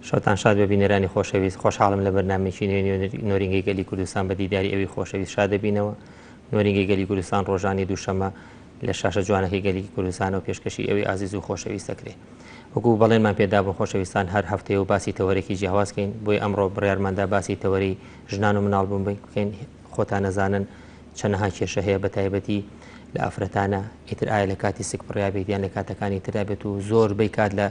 شەوتان شاد بێ بینەرانی خۆشەویست، خۆشحاڵم لە بەرنامەیەکی نوێی نۆرینگەی گەلی کوردستان بە دیداری ئەوی خۆشەویست شاد دەبینەوە. نۆرینگەی گەلی کوردستان ڕۆژانی دووشەمە لە شاشە جوانەکەی گەلی کوردستانەوە پێشکەشی ئەوی ئازیز و خۆشەویست دەکرێ. وەکو بەڵێنمان پێدابوو خۆشەویستان هەر هەفتەیە و باسی تەوەرێکی جیاواز کەین، بۆیە ئەمڕۆ بڕیارماندا باسی تەوەری ژنان و مناڵ بوون بکەین. خۆتان ئەزانن چەنەها کێشە هەیە بە تایبەتی لە ئافرەتانە، ئیتر ئایا لە کاتی سکپڕیا بێت یان لە کاتەکانی تردا بێت و زۆربەی کات لە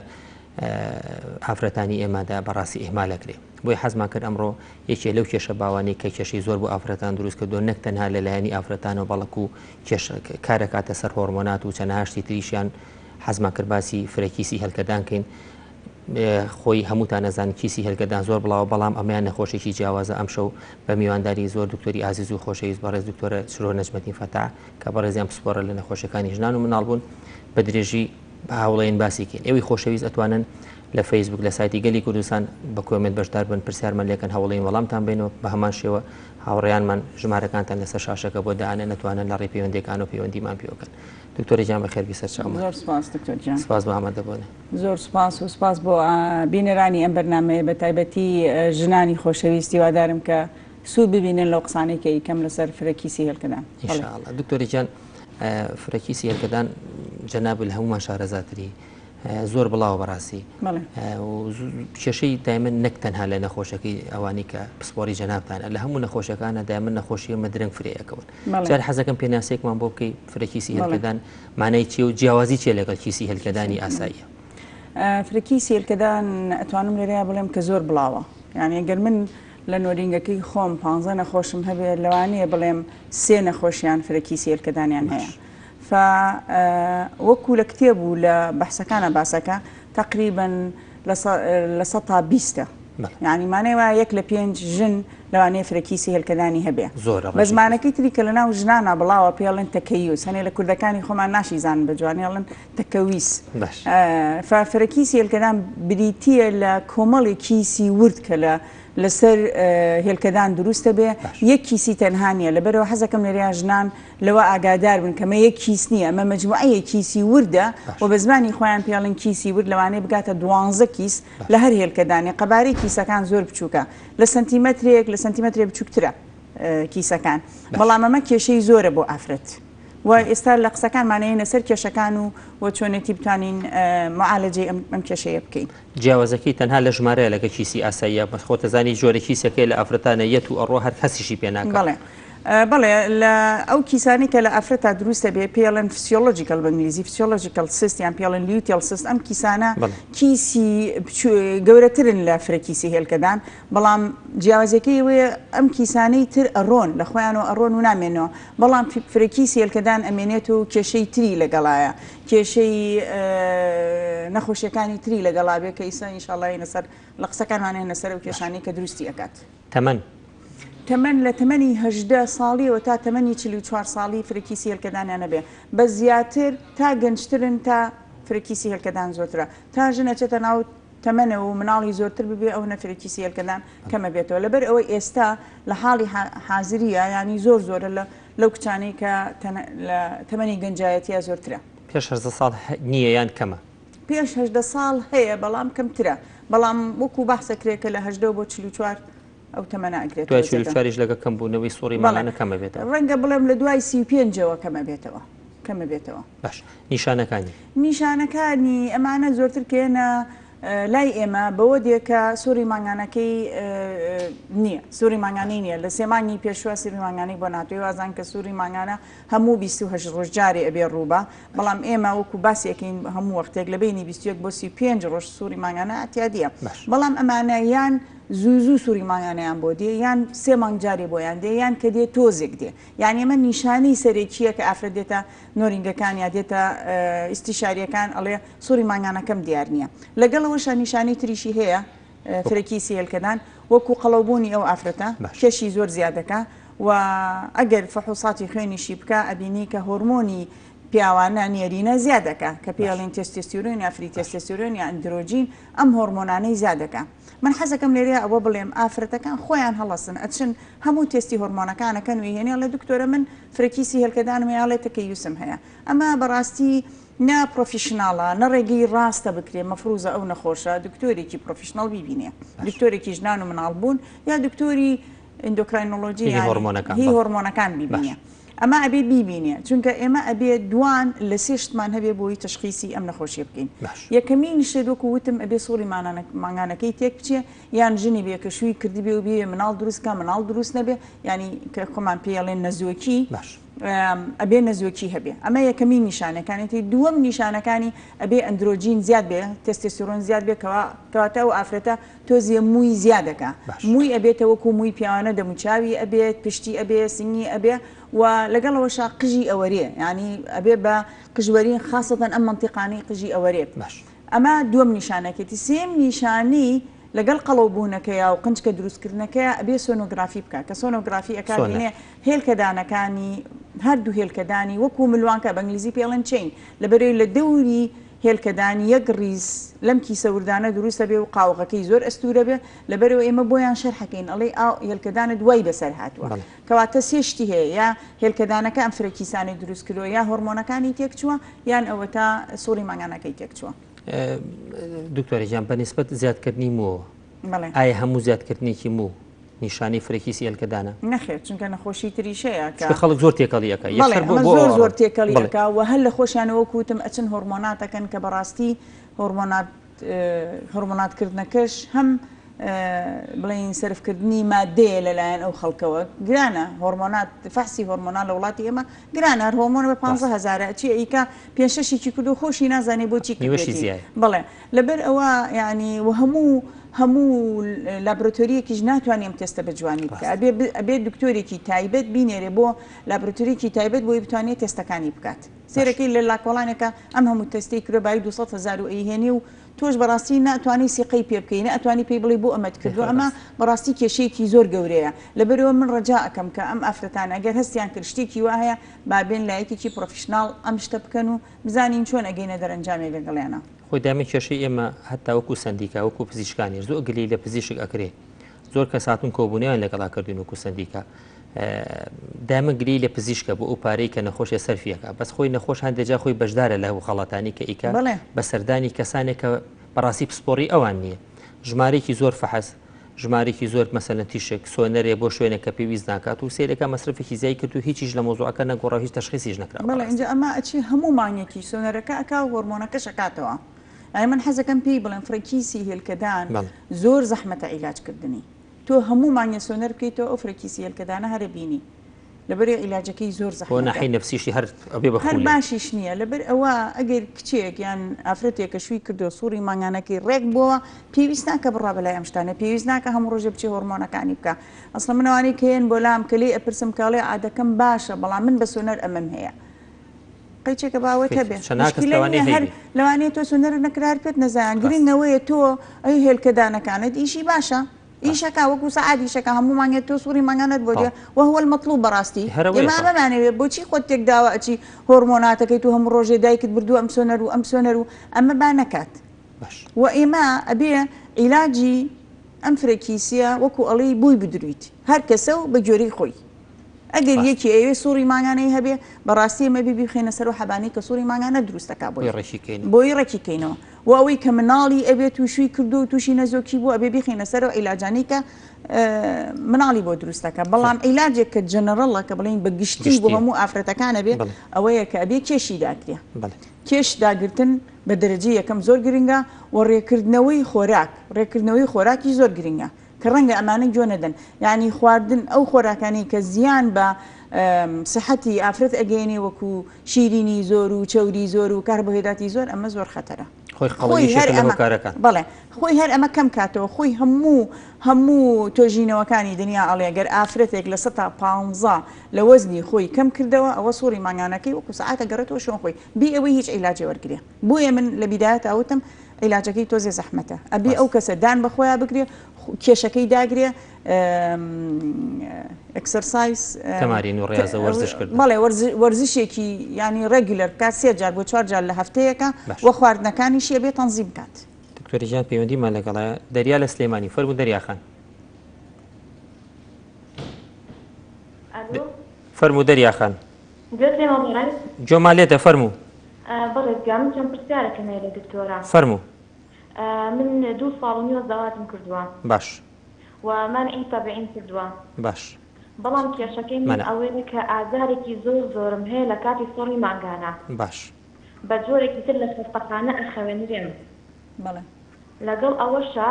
ئافرەتانی ئێمەدا بەڕاستی ئیهمال ئەکرێ. بۆیە حەزمان کرد ئەمڕۆ یەکێ لەو کێشە باوانەی کە کێشەی زۆر بۆ ئافرەتان دروست کردووە نەک تەنها لە لایەنی ئافرەتانەوە بەڵکو کێش کار ئەکاتە سەر هۆرمۆنات و چەنەها شتی تریشیان حەزمان کرد باسی فرەکیسی هێلکەدان کەین. خۆی هەمووتان ئەزانن کیسی هێلکەدان زۆر بڵاوە بەڵام ئەمەیان نەخۆشێکی جیاوازە ئەمشەو بە میوانداری زۆر دکتۆری ئازیز و خۆشەویست بەڕێز دکتۆرە چرۆ نەجمەدین فەتاح کە بەڕێزیان پسپۆڕە لە نەخۆشیەکانی ژنان و مناڵ بوون بە درێژی هەوڵەین باسی کەین. ئێوەی خۆشەویست ئەتوانن لە فەیسبوک لە سایتی گەلی کوردستان بە comment بەشدار بن پرسیارمان لێکەن هەوڵین وەڵامتان بینەوە بە هەمان شێوە هاوڕێیانمان ژمارەکانتان لەسەر شاشەکە بۆ دانێن ئەتوانن لە ڕێی پەیوەندیەکانەوە پەیوەندیمان پێوەکەن. دکتۆرە گیان بەخێر بی سەرچاومان. زۆر سپاس دکتۆر گیان. سپاس بۆ ئامادەبوونت. زۆر سپاس و سپاس بۆ بینەرانی ئەم بەرنامەیە بە تایبەتی ژنانی خۆشەویست هیوادارم کە سوود ببینن لەو قسانەی کە ئیکەم لەسەر فرە کیسی هێلکەدان. ان شاء اللە دکتۆرە گیان فرە کیسی هێلکەدان جەنابت لە هەموومان شارەزاتری زۆر بڵاوە بەڕاستی کێشەی دایمە نەک تەنها لە نەخۆشەکەی ئەوانی کە پسپۆری جەنابتانە لە هەموو نەخۆشەکانە دایمە نەخۆشی ئەمە درەنگ فرەیەکەون جار حەزەکەم پێناسێکمان بۆ بکەی فرە کیسی هێلکەدان مانای چیە و جیاوازی چیە لەگەڵ کیسی هێلکەدانی ئاساییە؟ فرە کیسی هێلکەدان ئەتوانم لێرەیا بڵێم کە زۆر بڵاوە یعنی گەر من لە نۆرینگەکەی خۆم پانزە نەخۆشم هەبێ لەوانەیە بڵێم سێ نەخۆشیان فرە کیسی هێلکەدانیان هەیە فا وەکو لە کتێب و لە بەحسەکانە باسەکە تەقریبەن لە سەتا بیستە یعنی مانای وایە یەک لە پێنج ژن لەوانەیە فرە کیسی هێلکەدانی هەبێ زۆرە بە زمانەکەی تری کە لە ناو ژنانا بڵاوە پێڵێن تەکەیوس هەنێ لە کوردەکانی خۆمان ناشیزانن بە جوانی ئەڵێن تەکەویس فا فرە کیسی هێلکەدان بریتییە لە کۆمەڵی کیسی ورد کە لە لەسەر هێلکەدان دروستە بێ یەک کیسی تەنها نییە لەبەرەوە حەزەکەم لێرەیا ژنان لەوە ئاگادار بن کە مە یەک کیس نییە ئەمە مەجموعەیەک کیسی وردە و بە زمانی خۆیان پێڵن کیسی ورد لەوانەیە بگاتە دوانزە کیس لە هەر هێلکەدانێ قەبارەی کیسەکان زۆر بچووکە لە سەنتیمەترێک لە سەنتیمەترێ بچووکترە کیسەکان بەڵام ئەمە کێشەی زۆرە بۆ ئافرەت و ئێستا لە قسەکانمان ئەیەینە سەر کێشەکان و و چۆنێتی بتوانین معالەجەی ئەم کێشەیە بکەین. جیاوازەکەی تەنها لە ژمارەیە لەگە کیسی ئاساییە بەس خۆت ئەزانی جۆرە کیسەکەی لە ئافرەتانە یەت و ئەڕۆ هەر هەستیشی پێ ناکا. بەڵێ بەڵێ لە ئەو کیسانەی کە لە ئافرەتا دروست دەبێ پێی ئەڵێن physiological بە ئینگلیزی physiological cyst یان پێی ئەڵێن luteal cyst ئەم کیسانە کیسی گەورەترن لە فرە کیسی هێلکەدان بەڵام جیاوازیەکەی ئەوەیە ئەم کیسانەی تر ئەڕۆن لە خۆیانەوە ئەڕۆن و نامێنەوە بەڵام فرە کیسی هێلکەدان ئەمێنێت و کێشەی تری لەگەڵایە کێشەی نەخۆشیەکانی تری لەگەڵا بێ کە ئیستا ئینشاڵڵا یەنە سەر لە قسەکانمان یەنە سەر ئەو کێشانەی کە دروستی ئەکات. تەمەن. تەمەن لە تەمەنی 18 ساڵیەوە تا تەمەنی 44 ساڵی فرە کیسی هێلکەدانیان هەبێ بەس زیاتر تا گەنجترن تا فرە کیسی هێلکەدان زۆرترە تا ژن ئەچێتە ناو تەمەنەوە و مناڵی زۆرتر ببێ ئەونە فرە کیسی هێلکەدان کەمەبێتەوە لەبەر ئەوەی ئێستا لە حاڵی حازریە یانی زۆر زۆرە لە لەو کچانەی کە لە تەمەنی گەنجایەتیا زۆرترە. پێش 18 ساڵ نییە یان کەمە؟ پێش 18 ساڵ هەیە بەڵام کەمترە بەڵام وەکو باس ئەکرێ کە لە 18 بۆ 44 ئەو تەمەنە ئەگرێتەوە دوای 44 یش لەگە کەم بوونەوەی سوڕی مانگانە کەم ئەبێتەوە. ڕەنگە بڵێم لە دوای 35ەوە کەم ئەبێتەوە کەم ئەبێتەوە. باش نیشانەکانی؟ نیشانەکانی ئەمانە زۆرتر کە یەنە لای ئێمە بەوە دێ کە سوڕی مانگانەکەی نییە سوڕی مانگانەی نییە لە سێ مانگی پێشوە سوڕی مانگانەی بۆ ناتوێ وازان کە سوڕی مانگانە هەموو 28 ڕۆژ جارێ ئەبێ ڕووبا بەڵام ئێمە وەکو باسێکین هەموو وەختێک لە بینی 21 بۆ 35 ڕۆژ سوڕی مانگانە ئەتیادیە بەڵام ئەمانە یان زوو زوو سوڕی مانگانەیان بۆ دێ یان سێ مانگ جارێ بۆیان دێ یان کە دێ تۆزێک دێ یعنی ئەمە نیشانەی سەرەکییە کە ئافرەت دێتە نۆرینگەکان یا دێتە ئیستیشاریەکان ئەڵێ سوڕی مانگانەکەم دیار نییە. لەگەڵ ئەوەشا نیشانەی تریشی هەیە فرە کیسی هێلکەدان وەکو قەڵەوبوونی ئەو ئافرەتە کێشی زۆر زیاد دەکا و ئەگەر فحوساتی خوێنیشی بکا ئەبینی کە هۆرمۆنی پیاوانە نێرینە زیاد ئەکا کە پێی ئەڵێن تێستێستیرۆن یا free testosterone یا ئەندرۆجین ئەم هۆرمۆنانەی زیاد ئەکا. من حەزەکەم لێرەیا ئەوە بڵێم ئافرەتەکان خۆیان هەڵەسن ئەچن هەموو تێستی هۆرمۆنەکان ئەکەن و ئەیهێنێ ئەڵێ دکتۆرە من فرە کیسی هێلکەدانم هەیە ئەڵێ تەکەیوسم هەیە ئەمە بەڕاستی نە professional ە نە ڕێگەی ڕاستە بکرێ مەفروزە ئەو نەخۆشە دکتۆرێکی professional بیبینێ دکتۆرێکی ژنان و مناڵ بوون یا دکتۆری endocrinology هی هۆرمۆنەکان هی هۆرمۆنەکان بیبینێ ئەمە ئەبێ بیبینێ چونکە ئێمە ئەبێ دوان لە سێ شتمان هەبێ بۆی تەشخیسی ئەم نەخۆشیە بکەین یەکەمین شت وەکو وتم ئەبێ سوڕی مانگانەکەی تێک بچێ یان ژنی بێ کە شووی کردبێ و بێ مناڵ دروست کا مناڵ دروست نەبێ ینی کە خۆمان پێڵێن نەزۆکی ئەبێ نەزۆکی هەبێ ئەمە یەکەمین نیشانەکانێتی دووەم نیشانەکانی ئەبێ ئەندرۆجین زیاد بێ تێستێستیرۆن زیاد بێ کەوا کەواتە ئەو ئافرەتە تۆزێ مووی زیاد ئەکا مووی ئەبێتە وەکو مووی پیاوانە دەموچاوی ئەبێت پشتی ئەبێ سنگی ئەبێ و لەگەڵ ئەوەشا قژی ئەوەرێ یانی ئەبێ بە قژوەرین خاسەتەن ئەم مەنتیقانەی قژی ئەوەرێ باش. ئەمە دووەم نیشانەکەتی سێیەم نیشانەی لەگەڵ قەڵەو بوونەکەیا و قنچکە دروست کردنەکەیا ئەبێ سۆنۆگرافی بکا کە سۆنۆگرافی ئەکا سۆنەر. بینێ هێلکەدانەکانی هەردوو هێلکەدانی وەکو ملوانکە بە ئینگلیزی پێی ئەڵێن chain لەبەرەوەی لە دەوری هێلکەدان یەک ڕیز لەم کیسە وردانە دروست ئەبێ و قاوغەکەی زۆر ئەستوور ئەبێ، لەبەرئەوە ئێمە بۆیان شەرح ئەکەین ئەڵێی ئا هێلکەدانت وای بەسەر هاتووە. بەڵێ. کەواتە سێ شتی هەیە یا هێلکەدانەکە ئەم فرە کیسانەی دروست کردووە یا هۆرمۆنەکانی تێکچووە یان ئەوەتا سوڕی مانگانەکەی تێکچووە. دکتۆرە گیان بە نیسبەت زیادکردنی مووەوە بەڵێ. ئایا هەموو زیادکردنێکی موو نیشانەی فرە کیسی هێلکەدانە؟ نەخێر چونکە نەخۆشی تریش هەیە کە. چونکە خەڵک زۆر تێکەڵی ئەکا بەڵێ یەکسەر بۆ ئەمە بۆ زۆر ئەوە زۆر ئەڕۆن تێکەڵی بەڵێ. ئەکا و هەر لە خۆشیانەوە وەکو وتم ئەچن هۆرمۆنات ئەکەن کە بەڕاستی هۆرمۆنات هۆرمۆنات کردنەکەش هەم بڵێین سەرفکردنی مادەیە لەلایەن ئەو خەڵکەوە گرانە هۆرمۆنات فەحسی هۆرمۆنات لە وڵاتی ئێمە گرانە هەر هۆرمۆنە بە ڕاستە. 15 هەزارە ئەچێ ئەیکا پێنج شەشێکی کردو خۆشی نازانێ بۆچی نیوەشی کردوێتی زیایە. بەڵێ لەبەر ئەوە یانی و هەموو هەموو لابرۆتۆریەکیش ناتوانێ ئەم تێستە بە جوانی بکا ڕاستە. ئەبێ ئەبێ دکتۆرێکی تایبەت بینێرێ بۆ لابرۆتۆریەکی تایبەت بۆی بتوانێ تێستەکانی بکات باش. سێرەکەی لە لاکۆڵانێکا ئەم هەموو تێستەی کردوە بایی 200 هەزار و ئەیهێنێ و تۆش بەڕاستی نە ئەتوانی سیقەی پێ بکەی نە ئەتوانی پێی بڵێی بۆ ئەمەت کردوە بەخێر ئەمە ڕاستە. بەڕاستی کێشەیەکی زۆر گەورەیە لەبەرئەوە من ڕەجا ئەکەم کە ئەم ئافرەتانە گەر هەستیان کرد شتێکی وا هەیە با بێن لایەکێکی professional ئەم شتە بکەن و بزانین چۆن ئەگەینە دەرەنجامێک لەگەڵیانا. خۆی دایمە کێشەی ئێمە هەتا وەکو سەندیکا وەکو پزیشکانیش زۆر گلەیی لە پزیشک ئەکرێ زۆر کەس هاتون کۆبوونەوەیان لەگەڵا کردوین وەکو سەندیکا دایمە گلەیی لە پزیشکە بۆ ئەو پارەی کە نەخۆشێ سەرفی ئەکا بەس خۆی نەخۆش هەندێک جار خۆی بەشدارە لە غەڵەتانی کە ئیکا بەڵێ. بە سەردانی کەسانێک کە بەڕاستی پسپۆڕی ئەوان نییە ژمارەیەکی زۆر فەحس ژمارەیەکی زۆر مەسەلەن تیشک، سۆنەرێ بۆ شوێنێک کە پێویست ناکات و سەیرەکە مەسرەفێکی زیای کرد و هیچیش لە مەوزوعەکە نەگۆڕا و هیچ تەشخیسیش نەکراوە بەڵێ بەڕاستی. ئینجا ئەمە ئەچێ هەموو مانگێکی سۆنەرەکە ئەکا و هۆرمۆنەکەش ئەکاتەوە یانی من حەزەکەم پێی بڵێم فرەکیسی هێلکەدان بەڵێ. زۆر زەحمەتە عیلاج کردنی تۆ هەموو مانگێ سۆنەر بکەیتەوە ئەو فرەکیسی هێلکەدانە هەر ئەبینی لەبەرئ عیلاجەکەی زۆر بۆ زەحمەتە. ناحیەی نەفسیشی هەر ئەبێ بە هەر خوولێ. باشیش نییە لەبەر ئەوە ئەگەر کچێک یان ئافرەتێک کە شووی کردووە سوڕی مانگانەکەی ڕێک بووە پێویست ناکە بڕوا بەلای ئەم شتانە پێویست ناکە هەموو ڕۆژێ بچێ هۆرمۆنەکانی بکا ئەسڵەن من ئەوانەی کە یەن بۆ لام کە لێی ئەپرسم کە ئەڵێ عادەکەم باشە بەڵام من بە سۆنەر ئەمەم هەیە قەیچێکە باوەت هەبێ چەندان کەس مشکیلە لەوانەیە نییە هەر هەیبێ. لەوانەیە تۆ سۆنەرت نەکرا هەر پێت نەزایان گرنگ ڕاستە. ئەوەیە تۆ ئەی هێلکەدانەکانت ئیشی باشە ئیشەکا وەکو سەعات ئیشەکا هەموو مانگێ تۆ سوڕی مانگانەت بۆ دێ وهو المطلوب بەڕاستی ئێمە ئەمەمانەوێ بۆچی خۆت تێکداوە ئەچی هۆرمۆناتەکەی تو هەموو ڕۆژێ دایکت بردووە ئەم سۆنەر و ئەم سۆنەر و ئەمە با نەکات و ئێمە ئەبێ عیلاجی ئەم فرە کیسیە وەکو ئەڵێی بۆی بدرویت هەر کەسە و بە گوێرەی خۆی ئەگەر یەکێ ئەیەوێ سوڕی مانگانەی هەبێ بەڕاستی ئێمە بێ بیخەینە سەر ئەو حەبانەی کە سوڕی مانگانە دروست ئەکا بۆی بۆی ڕێکی کەینەوە و ئەوەی کە مناڵی ئەبێت و شووی کردووە و تووشی نەزۆکی بووە ئەبێ بیخەینە سەر ئەو عیلاجانەی کە مناڵی بۆ دروست ئەکا بەڵام عیلاجێک کە جەنەڕەڵە کە بڵێین بە گشتی بۆ هەموو ئافرەتەکان ئەبێ ئەوەیە کە ئەبێ کێشی داگرێ کێش داگرتن بە دەرەجەی یەکەم زۆر گرنگە و ڕێکردنەوەی خۆراک ڕێکردنەوەی خۆراکی زۆر گرنگە کە ڕەنگە ئەمانە گوێ نەدەن یانی خواردن ئەو خۆراکانەی کە زیان بە سحەتی ئافرەت ئەگەیەنێ وەکو شیرینی زۆر و چەوری زۆر و کاربۆهێدراتی زۆر ئەمە زۆر خەتەرە خۆی قەڵەوی خۆی هەر یەکێکە لە ئەمە هۆکارەکان. بەڵێ خۆی هەر ئەمە کەم کاتەوە خۆی هەموو هەموو تۆژینەوەکانی دنیا ئەڵێ گەر ئافرەتێک 15% لە وەزنی خۆی کەم کردەوە ئەوە سوڕی مانگانەکەی وەکو سەعات ئەگەڕێتەوە شوێن خۆی بێ ئەوەی هیچ عیلاجێ وەرگرێ بۆیە من لە بیدایەتا وتم عیلاجەکەی تۆزێ زەحمەتە ئەبێ ئەو کەسە دان بە خۆیا بگرێ. کێشەکەی داگرێ exercise تەمارین و ڕیازە وەرزش کردن. بەڵێ وەرزشێکی یانی regular بکات سێ جار بۆ چوار جار لە هەفتەیەکە و خواردنەکانیشی ئەبێ تەنزیم بکات. دکتۆرە گیان پەیوەندیمان لەگەڵە دەریا لە سلێمانی فەرموو دەریا خان. ئەلۆ. فەرموو دەریا خان. گوێت لێمە بەڕێز؟ گوێمان لێتە فەرموو. بەڕێز گیان من چەند پرسیارێکم هەیە لە دکتۆرە. فەرموو. من دوو ساڵ و نیوە زەواجم کردووە. باش. و مەنعی تەبعیم کردووە. باش. بەڵام کێشەکەی من ئەوەیە کە ئازارێکی زۆر زۆرم هەیە لە کاتی سوڕی مانگانە. باش. بە جۆرێکی تر لە خەستەخانە ئەخەوێنرێم. بەڵێ. لەگەڵ ئەوەشا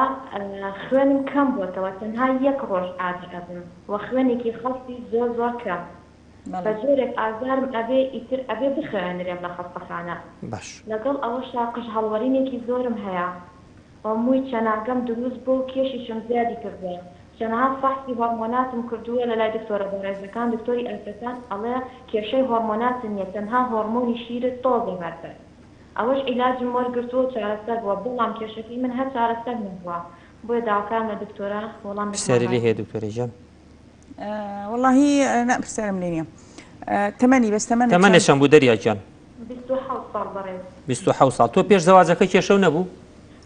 خوێنم کەم بۆتەوە تەنها یەک ڕۆژ عادی ئەبم و خوێنێکی خەستی زۆر زۆر کەم. بەڵێ. بە جۆرێک ئازارم ئەبێ ئیتر ئەبێ بخەوێنرێم لە خەستەخانە. باش. لەگەڵ ئەوەشا قژ هەڵوەرینێکی زۆرم هەیە و مووی چەناگەم دروست بووە و کێشیشم زیادی کردووە. چەنەها فەحسی هۆرمۆناتم کردووە لەلای دکتۆرە بەڕێزەکان دکتۆری ئافرەتان ئەڵێ کێشەی هۆرمۆناتت نیە تەنها هۆرمۆنی شیرت تۆزێ بەرزە ئەوەش عیلاجم وەرگرتووە و چارەسەر بووە بەڵام کێشەکەی من هەر چارەسەر نەبووە بۆیە داواکارم لە دکتۆرە وەڵامێکمان پرسیاری لێ هەیە باتەوە. دکتۆرە گیان. وەڵاهی نا پرسیارم لێ نیە تەمەنی بەس تەمەنت تەمەنت چەند؟ چەند بوو دەریا گیان؟ 27 ساڵ بەڕێز. 27 ساڵ تۆ پێش زەواجەکە کێشەو نەبوو؟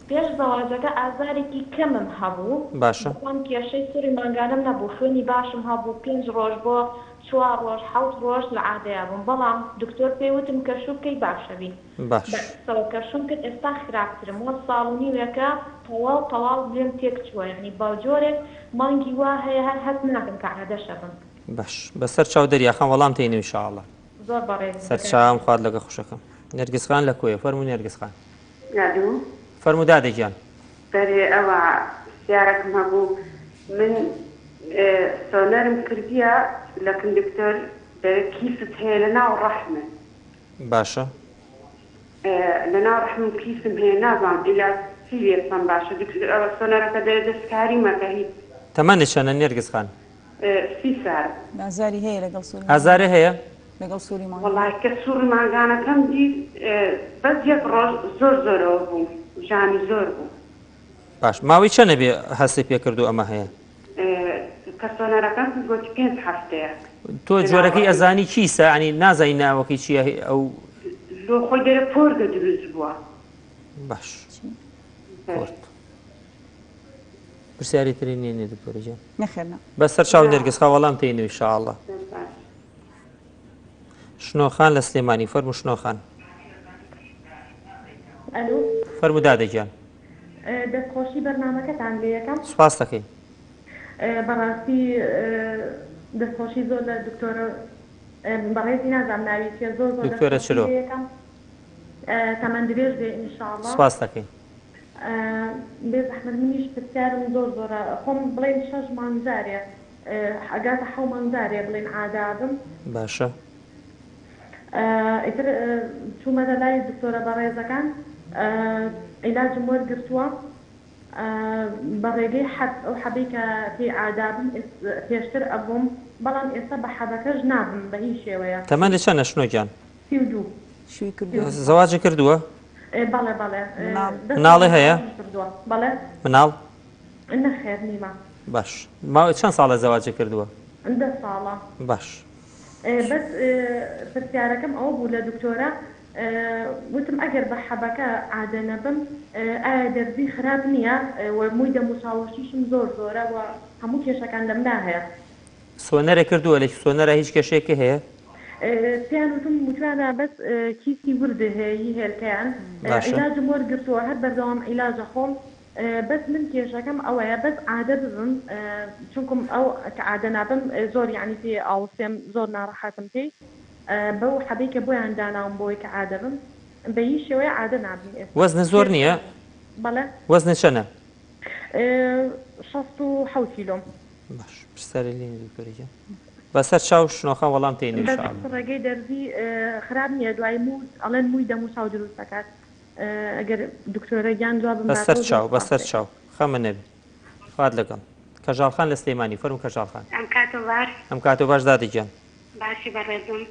پێش زەواجەکە ئازارێکی کەمم هەبوو باشە. بەڵام کێشەی سوڕی مانگانەم نەبوو خوێنی باشم هەبوو پێنج ڕۆژ بۆ چوار ڕۆژ حەوت ڕۆژ لە عادەیا بووم بەڵام دکتۆر پێی وتم کە شوو بکەی باشەبی باش. بە ئێستەوە کە شووم کرد ئێستا خراپترم وا ساڵ و نیوێکە تەواو تەواو لێم تێک چووە یانی بە جۆرێک مانگی وا هەیە هەر هەست ناکەم کە عادەشە بم. باش بەسەر چاو دەریا خان وەڵام تەینەوە ان شاء اللە. زۆر بەڕێزی سەر چاوم خوات لەگە خوشەکەم. نێرگز خان لە کۆیە فەرموو نێرگز خان. ئەلو. فەرموو دادە گیان. بەرێ ئەوە پرسیارەکم هەبوو من سۆنەرم کردیە لەکن دکتۆر دەرێ کیست هەیە لەناو ڕەحمت. باشە. لەناو ڕەحمم کیسم هەیە نازانم عیلاج چی لێ بکەم باشە دکتۆر ئەوە سۆنەرەکە دەرێ دەستکاری مەکە هیچ. تەمەنت چەنە نێرگز خان؟ 30 سال. ئازاری هەیە لەگەڵ سوری مانگانە؟ ئازارێ هەیە؟ لەگەڵ سوری مانگانە؟ وەڵای کە سوڕی مانگانەکەم دیت بەس یەک ڕۆژ زۆر زۆرەوە بووم ژانی زۆر بوو. باش ماوەی چەنە بێ هەستت پێ کردوو ئەمە هەیە؟ کە سۆنەرەکەم کرد گۆتی پێنج هەفتەیە. تۆ جۆرەکەی ئەزانی کیسە یانی نازانی ناوەکەی چیە ئەو. لۆ خۆی دەرێ پۆرگە دروست بووە. باش پۆرگ. پرسیاری تری نیە نیە دکتۆرە گیان؟ نەخێر نا. بەسەر چاو نێرگز خا وەڵام تێینەوە ان شاء اللە. شنۆ خان لە سلێمانی فەرموو شنۆ خان. ئەلو. فەرموو دادە گیان. دەست خۆشی بەرنامەکەتان لێ یەکەم. سوپاست دەکەین. بەڕاستی دەست خۆشی زۆر لە دکتۆرە بەڕێزی نازانم ناوی چیە زۆر زۆر دەست دکتۆرە خۆشی چرۆ. لێ یەکەم تەمەن درێژ بێ ان شاء اللە. سوپاست دەکەین. بێ زەحمەت منیش پرسیارم زۆر زۆرە خۆم بڵێن شەش مانگ جارێ ئەگاتە حەو مانگ جارێ بڵێن عادابم. باشە. ئیتر چوومەتە لای دکتۆرە بەڕێزەکان عیلاجم وەرگرتووە بە ڕێگەی حەب ئەو حەبەی کە پێی عادابم پێشتر ئەبووم بەڵام ئێستا بە حەبەکەش نابم بە هیچ شێوەیە. تەمەنت چەنە شنۆ گیان؟ 32. شووی کردووە؟ زەواجی کردووە؟ بەڵێ بەڵێ. مناڵ؟ مناڵی هەیە؟ بەڵێ. مناڵ؟ نەخێر نیمە. باش ماوەی چەند ساڵە زەواجی کردووە؟ دە ساڵە. باش. بەس پرسیارەکەم ئەوە بوو لە دکتۆرە وتم ئەگەر بە حەبەکە عادە نەبم ئایا دەرزی خراپ نییە وە مووی دەموچاوەشیشم زۆر زۆرە وە هەموو کێشەکان لەمنا هەیە. سۆنەرە کردووە لە سۆنەرا هیچ کێشەیەکە هەیە؟ پێیان وتم وتویانە بەس کیسی ورد هەیە ی هێلکەیان باشە. عیلاجم وەرگرتووە هەر بەردەوام عیلاجە خۆم بەس من کێشەکەم ئەوەیە بەس عادە ببم چونکم ئەو کە عادە نابم زۆر یەعنی پێی ئاوسێم زۆر ناڕەحەتم پێی بەو حەبەی کە بۆیان داناوم بۆی کە عادە بم بە هیچ شێوەیە عادە نابم ئێستا وەزنت زۆر نییە؟ بەڵێ وەزنت چەنە؟ 67 کیلۆم. باش پرسیاری لێ نیە دکتۆرە گیان. بەسەر چاو شنۆخان وەڵام تێینەوە بەس ان شاء اللە. ڕێگەی دەرزی خراپ نییە دوای موو ئەڵێن مووی دەموچاو دروست دەکات ئەگەر دکتۆرە گیان جوابم بەسەر باتەوە زۆر چاو سوپاس بەسەر دەکەم. چاو خەمە نەبی خوات لەگەڵ. کەژاڵ خان لە سلێمانی فەرموو کەژاڵ خان. ئەم کاتۆ باش. ئەم کاتۆ باش دادە گیان. باشی بەڕێزم.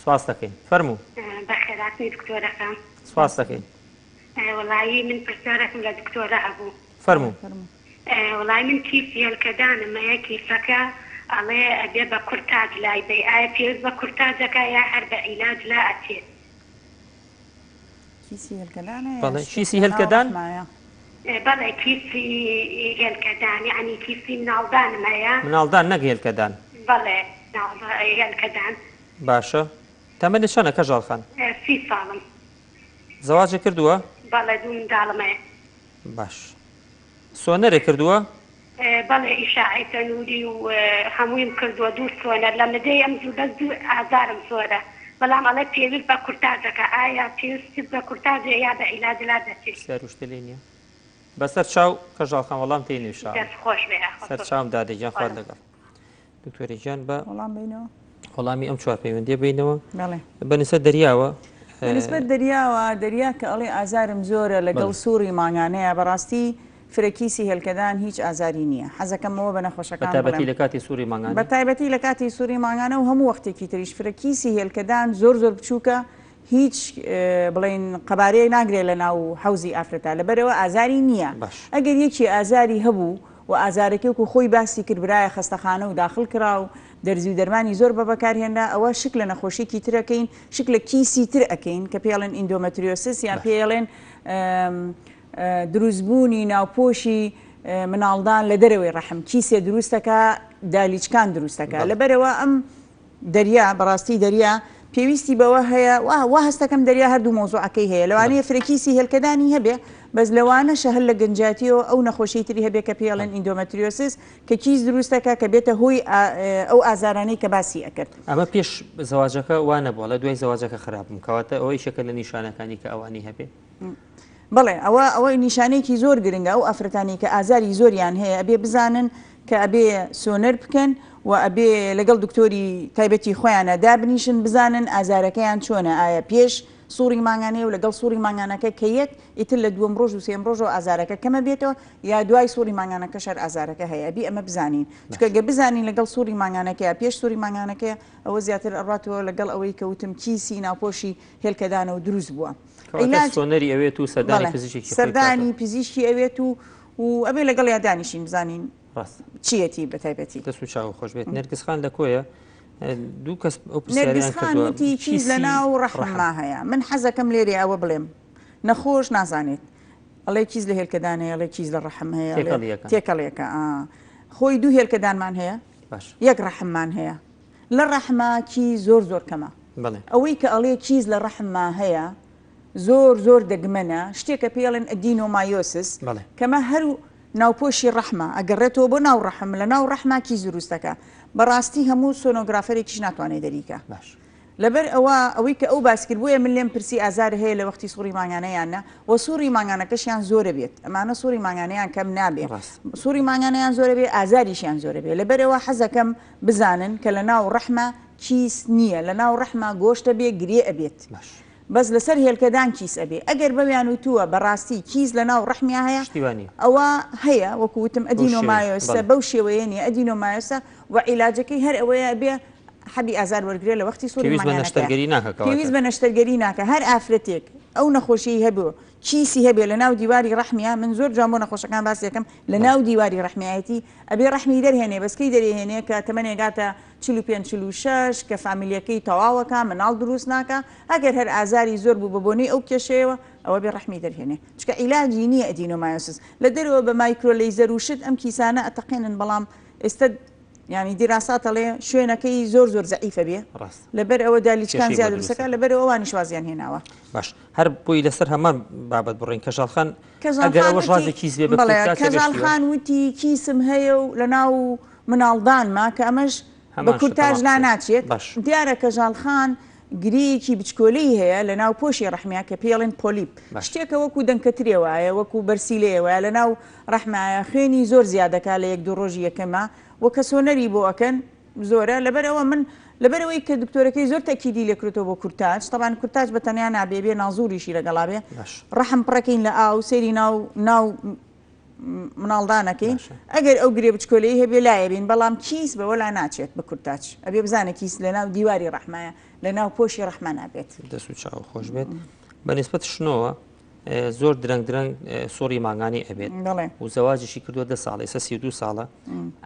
سوپاست دەکەین فەرموو. بەخێرهاتنی دکتۆرەکە. سوپاست دەکەین. وەڵایی من پرسیارێکم لە دکتۆرە هەبوو. فەرموو. وەڵای من کیسی هێلکەدانم هەیە کیسەکە ئەڵێ ئەبێ بە کورتاج لای بەی ئایا پێویست بە کورتاجەکە یا هەر بە عیلاج لا ئەچێ؟ کیسی هێلکەدان هەیە بەڵێ شتێک کیسی لە ناو هێلکەدان؟ ڕەحمایە. بەڵێ کیسی هێلکەدان یەعنی کیسی مناڵدانم هەیە. مناڵدان نەک هێلکەدان. بەڵێ هێلکەدان. باشە تەمەنت چەنە کەژاڵ خان؟ 30 ساڵم. زەواجت کردووە؟ بەڵێ دوو منداڵم هەیە. باش سۆنەرێ کردووە؟ بەڵێ ئیشاعەی تەنوری و هەموویم کردووە دوو سۆنەر لە مدەی ئەم زوو بەس دوو ئازارم زۆرە بەڵام ئەڵێ پێویست بە کورتاجەکە ئایا پێویست بە کورتاجە یا بە عیلاج لا دەچێ؟ پرسیار و شتە لێ نیە. بەسەر چاو کەژاڵ خان وەڵام تێی نویشاوە. دەست خۆش بێ ئاخۆ سەر چاوم دادە گیان خوات لەگەڵ. دکتۆرە گیان بە وەڵام بینەوە. وەڵامی ئەم چوار پەیوەندیە بینەوە. بەڵێ. بە نسبەت دەریاوە. بە نسبەت دەریاوە دەریا کە ئەڵێ ئازارم زۆرە لەگەڵ سوڕی مانگانەیە بەڕاستی فرە کیسی هێلکەدان هیچ ئازاری نییە حەزەکەم ئەوە بە نەخۆشەکان بڵێم. بەتایبەتی لە کاتی سوڕی مانگانە. بەتایبەتی لە کاتی سوڕی مانگانە و هەموو وەختێکی تریش فرە کیسی هێلکەدان زۆر زۆر بچووکە هیچ بڵێین قەبارەیەک ناگرێت لە ناو حەوزی ئافرەتا لەبەرئەوە ئازاری نییە باش. ئەگەر یەکێ ئازاری هەبوو و ئازارەکەی وەکو خۆی باسی کرد برایە خەستەخانە و داخل کرا و دەرزی و دەرمانی زۆر بە بەکار هێنرا ئەوە شک لە نەخۆشیەکی تر ئەکەین شک لە کیسی تر ئەکەین کە پێی ئەڵێن ئیندۆمەتریۆسس یان باش. پێی ئەڵێن دروستبوونی ناوپۆشی مناڵدان لە دەرەوەی ڕەحم کیسێ دروستەکا دالیچکان دروستەکا بەڵێ. لەبەرئەوە ئەم دەریا بەڕاستی دەریا پێویستی بەوە هەیە وا وا هەستەکەم دەریا هەردوو مەوزوعەکەی هەیە لەوانەیە فرە کیسی هێلکەدانی هەبێ بەس لەوانەشە هەر لە گەنجاتیەوە ئەو نەخۆشیەی تری هەبێ کە پێی ئەڵێن ئیندۆمەتریۆسس کە کیس دروستەکا کە بێتە هۆی ئەو ئازارانەی کە باسی ئەکرد. ئەمە پێش زەواجەکە وا نەبوو ئەڵێ دوای زەواجەکە خراپ بووم کەواتە ئەوە یەکێکە لە نیشانەکانی کە ئەوانی هەبێ. بەڵێ ئەوە ئەوە نیشانەیەکی زۆر گرنگە ئەو ئافرەتانەی کە ئازاری زۆریان هەیە ئەبێ بزانن کە ئەبێ سۆنەر بکەن و ئەبێ لەگەڵ دکتۆری تایبەتی خۆیانە دابنیشن بزانن ئازارەکەیان چۆنە ئایا پێش سوڕی مانگانەیە و لەگەڵ سوڕی مانگانەکە کە یەت ئیتر لە دووەم ڕۆژ و سێیەم ڕۆژەوە ئازارەکە کەمە بێتەوە یا دوای سوڕی مانگانەکەش هەر ئازارەکە هەیە ئەبی ئەمە بزانین چونکە گەر بزانین لەگەڵ سوڕی مانگانەکەیە پێش سوڕی مانگانەکەیە ئەوە زیاتر ئەڕاتەوە لەگەڵ ئەوەی کە وتم کیسی ناوپۆشی هێلکەدانەوە دروست بووە. کەواتە عیلاج سۆنەری ئەوێت و سەردانی بەڵێ پزیشکێکی خۆی بکاتەوە. سەردانی پزیشکی ئەوێت و و ئەبێ لەگەڵیا دانیشین بزانین ڕاستە. چیەتی بە تایبەتی. دەست و چاو خۆش بێت. نێرگز خان لە کۆیە؟ دوو کەس ئەو پرسیارەیان نێرگز خان کردووە وتی کیس لە کیسی ناو ڕەحم. ڕەحمما هەیە. من حەزەکەم لێرەیا ئەوە بڵێم نەخۆش نازانێت ئەڵێ کیس لە هێلکەدان هەیە ئەڵێ کیس لە ڕەحم هەیە ئەڵێ تێکەڵیەکە. تێکەڵیەکە ئا خۆی دوو هێلکەدانمان هەیە باش. یەک ڕەحممان هەیە لە ڕەحما کیس زۆر زۆر کەمە. بەڵێ. ئەوەی کە ئەڵێ کیس لە ڕەحمما هەیە زۆر زۆر دەگمەنە شتێکە پێی ئەڵێن ئەدینۆمایۆسس بەڵێ. کەمە هەر ناوپۆشی ڕەحمە ئەگەڕێتەوە بۆ ناو ڕەحم لە ناو ڕەحما کیس دروست دەکا بەڕاستی هەموو سۆنۆگرافەرێکیش ناتوانێ دەریکا باش. لەبەر ئەوە ئەوەی کە ئەو باس کرد بۆیە من لێم پرسی ئازار هەیە لە وەختی سوڕی مانگانە یان نا وە سوڕی مانگانەکەشیان زۆرە بێت ئەمانە سوڕی مانگانەیان کەم نابێ ڕاستە. سوڕی مانگانەیان زۆرە بێ ئازاریشیان زۆرە بێ لەبەرئەوە حەزەکەم بزانن کە لە ناو ڕەحما کیس نییە لە ناو ڕەحما گۆشتە بێ گرێ ئەبێت باش. بەس لەسەر هێلکەدان کیس ئەبێ ئەگەر بەویان وتووە بەڕاستی کیس لە ناو ڕەحمیا هەیە شتی وا نییە. ئەوە هەیە وەکو وتم بەو شێوەیە ئەدینۆمایۆسە بەڵێ. بەو شێوەیە نییە ئەدینۆمایۆسە و عیلاجەکەی هەر ئەوەیە ئەبێ حەبی ئازار وەرگرێ لە وەختی سوڕی پێویست بە مانگانەکەیا نەشتەرگەری ناکا کەواتە. پێویست بە نەشتەرگەری ناکا هەر ئافرەتێک ئەو نەخۆشیەی هەبێ و کیسی هەبێ لە ناو دیواری ڕەحمیا من زۆر جوان بۆ نەخۆشەکان باسی ئەکەم لە بەڵێ. ناو دیواری ڕەحمیایەتی ئەبێ ڕەحمی دەرهێنێ بەس کەی دەرێهێنێ کە تەمەنێ گاتە 45 46 کە فامیلیەکەی تەواوەکا مناڵ دروست ناکا ئەگەر هەر ئازاری زۆر بوو بە بۆنەی ئەو کێشەیەوە ئەوە بێ ڕەحمی دەرهێنێ چونکە عیلاجی نیە ئەدینۆمایۆسس لە دەرەوە بە مایکرۆ لەیزەر و شت ئەم کیسانە ئەتەقێنن بەڵام ئێستە یانی دیراسات ئەڵێ شوێنەکەی زۆر زۆر زەعیفە بێ ڕاستە لەبەر ئەوە دالیچکان کێشەی بۆ زیاد دروست دروستەکە دەکات. لەبەر ئەوە ئەوانیش وازیان هێناوە. باش هەر بۆی لەسەر هەمان بابەت بڕۆین کەژاڵ خان کەژاڵ ئەگەر خان ئەوەش وتی ڕازی کیس بێ بە بەڵێ کورتاچ ئەبێ کەژاڵ شتی وا. خان وتی کیسم هەیە و لەناو مناڵدانما کە ئەمەش بە هەمان شت کورتاج هەمان لا قسەیە. ناچێت باش. دیارە کەژاڵ خان گرێیەکی بچکۆلەی هەیە لە ناو پۆشی ڕەحمیا کە پێی ئەڵێن پۆلیپ باش. شتێکە وەکو دەنکە ترێ وایە وەکو بەرسیلەیە وایە لە ناو ڕەحمایە خوێنی زۆر زیاد دەکا لە یەک دوو ڕۆژی یەکەما و کە سۆنەری بۆ ئەکەن زۆرە لەبەر ئەوە من لەبەر ئەوەی کە دکتۆرەکەی زۆر تەکیدی لێ کردەوە بۆ کورتاج تەبان کورتاج بە تەنیا نابێ بێ نازوریشی لەگەڵا بێ باش. ڕەحم پڕەکەین لە ئاو سەیری ناو ناو مناڵدانەکەین باشە. ئەگەر ئەو گرێ بچکۆلەی هەبێ لایەبین بەڵام کیس بەوە لا ناچێت بە کورتاج ئەبێ بزانە کیس لە ناو دیواری ڕەحمایە لە ناو پۆشی ڕەحمە نابێت. دەست و چاو خۆش بێت بە نیسبەت شنۆوە. زۆر درەنگ درەنگ سوڕی مانگانی ئەبێت و زەواجیشی کردووە دە ساڵ ئێستا 32 ساڵە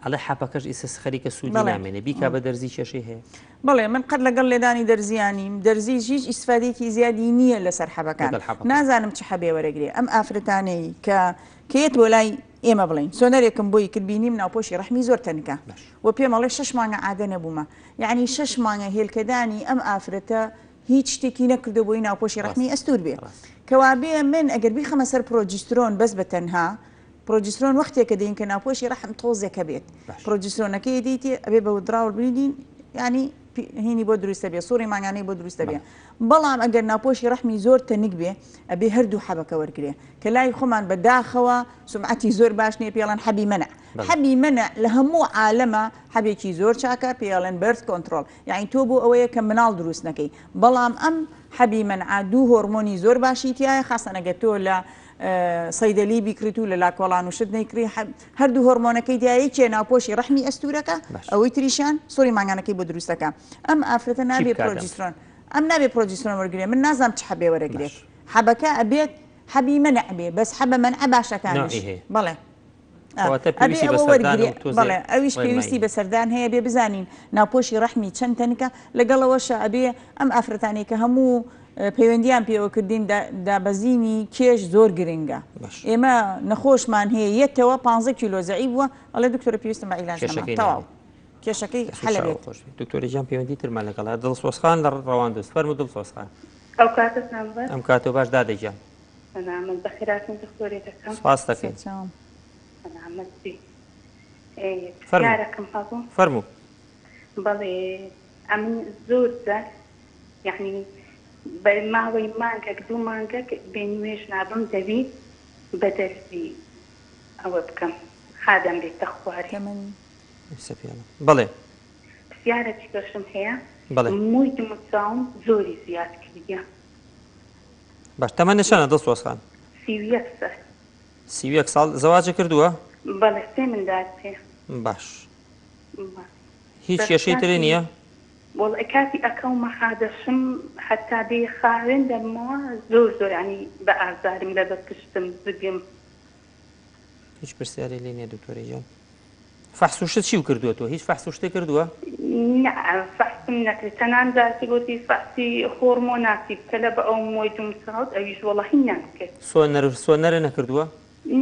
ئەڵێ حەپەکەش ئیسە خەریکە سوودی نامێنێ بیکا بە دەرزی کێشەی هەیە بەڵێ من قەت لەگەڵ لێدانی دەرزیانیم دەرزیش هیچ ئیسفادەیەکی زیادی نییە لەسەر حەبەکان نازانم چ حەبێ وەرەگرێ ئەم ئافرەتانەی کە کە یەت بۆ لای ئێمە بڵین سۆنەرێکم بۆی کرد بینیم ناوپۆشی ڕەحمی زۆر تەنکە و پێم ئەڵێ شەش مانگە عادە نەبوومە یعنی شەش مانگە هێلکەدانی ئەم ئافرەتە هیچ شتێکی نەکردو بۆی ناوپۆشی ڕەحمی ئەستور بێ کەوابێ من ئەگەر بیخەمە سەر پرۆجیسترۆن بەس بە تەنها پرۆجیسترۆن وەختێکە دەین کە ناوپۆشی ڕەحم تۆزێکە بێت پرۆجیسترۆنەکەی دیتی ئەبێ بە withdrawal bleeding ینی هینی بۆ دروستە بێ سوڕی مانگانەی بۆ دروستە بێ بەڵام ئەگەر ناوپۆشی ڕەحمی زۆر تەنک بێ ئەبێ هەردوو حەبەکە وەرگێ کە لای خۆمان بە داخەوە سمعەتی زۆر باش نییە پێڵەن حەبی مەنع حەبی مەنع لە هەموو عالەمە حەبێکی زۆر چاکە پێڵێن birth control یەعنی تۆ بۆ ئەوەیە کە مناڵ دروست نەکەی بەڵام ئەم حەبی مەنعە دوو هۆرمۆنی زۆر باشی تیایە خاسەن ئەگەر تۆ لە سەیدەلی بیکڕیت و لە لاکۆڵان و شت نەیکڕی هەردوو هۆرمۆنەکەی تیایە یەکێ ناوپۆشی ڕەحمی ئەستورەکە ئەوەی تریشیان سوڕی مانگانەکەی بۆ دروستەکە ئەم ئافرەتە نابێ پرۆجیسترۆن ئەم نابێ پرۆجیسترۆن وەرگێ من نازانم چ حەبێ وەرەگرێت حەبەکە ئەبێت حەبی مەنع بێ بەس حەبە مەنعە باشەکانیش بەڵێ کەواتە ئەبێ پێویستی بە ئەوە سەردان وەرگرێ و تۆزێ بەڵێ ئەویش ڕێنمایی پێویستی هەیە. بە سەردان هەیە بێ بزانین ناوپۆشی ڕەحمی چەند تەنکە لەگەڵ ئەوەشا ئەبێ ئەم ئافرەتانەی کە هەموو پەیوەندیان پێوە کردین دابەزینی کێش زۆر گرنگە باش. ئێمە نەخۆشمان هەیە یەتەوە پانزە کیلۆ زەعیف بووە ئەڵێ دکتۆرە پێویستم بە عیلاج نەما کێشەکەی تەواو نامێنێ. کێشەکەی دەست و حەلە چاوت بێت. خۆش بێت. دکتۆرە گیان پەیوەندی ترمان لەگەڵە دڵسۆز خان لە ڕەواندز فەرموو دڵسۆز خان. ئەو کاتەتان باش. ئەم کاتەو باش دادە گیان. سەلامەت بەخێرهاتن دکتۆرێ دەکەم. سپاست دەکەین. سەرچاوم. سەلامەت بی. فەرموو. پرسیارەکم هەبوو. فەرموو. بەڵێ ئەمن زۆر جار یەعنی بە ماوەی مانگەک دوو مانگەک بێ نوێژ نابم دەبی بە دەرزی ئەوە بکەم خادەم بێتە خوارێ. تەمەنی. ئێستا پێڵم. بەڵێ. پرسیارەکی کەشم هەیە بەڵێ. مووی دموچاوم زۆری زیاد کردیە. باش تەمەنت چەنە دڵسۆز خان؟ 31 سال. 31 ساڵ زەواجت کردووە؟ بەڵێ سێ مندال هەیە. باش هیچ کێشەی ترێ نییە؟ وەڵا کاتی ئەکەومە حادەشم حەتا بێ خاوێن دەبمەوە زۆر زۆر یانی بە ئازارم لە بە پشتم زگم. هیچ پرسیارێ لێ نییە دکتۆرە گیان. فەحس و شت چیو کردووە تۆ هیچ فەحس و شتێ کردووە؟ نا فەحسم نەکرد تەنان جارکی گۆتی فەحسی هۆڕمۆناتی بکە لە بە ئەو مۆی دوم چاوت ئەویش وەڵاهی نەمکرد. سۆنەر سۆنەرە نەکردووە؟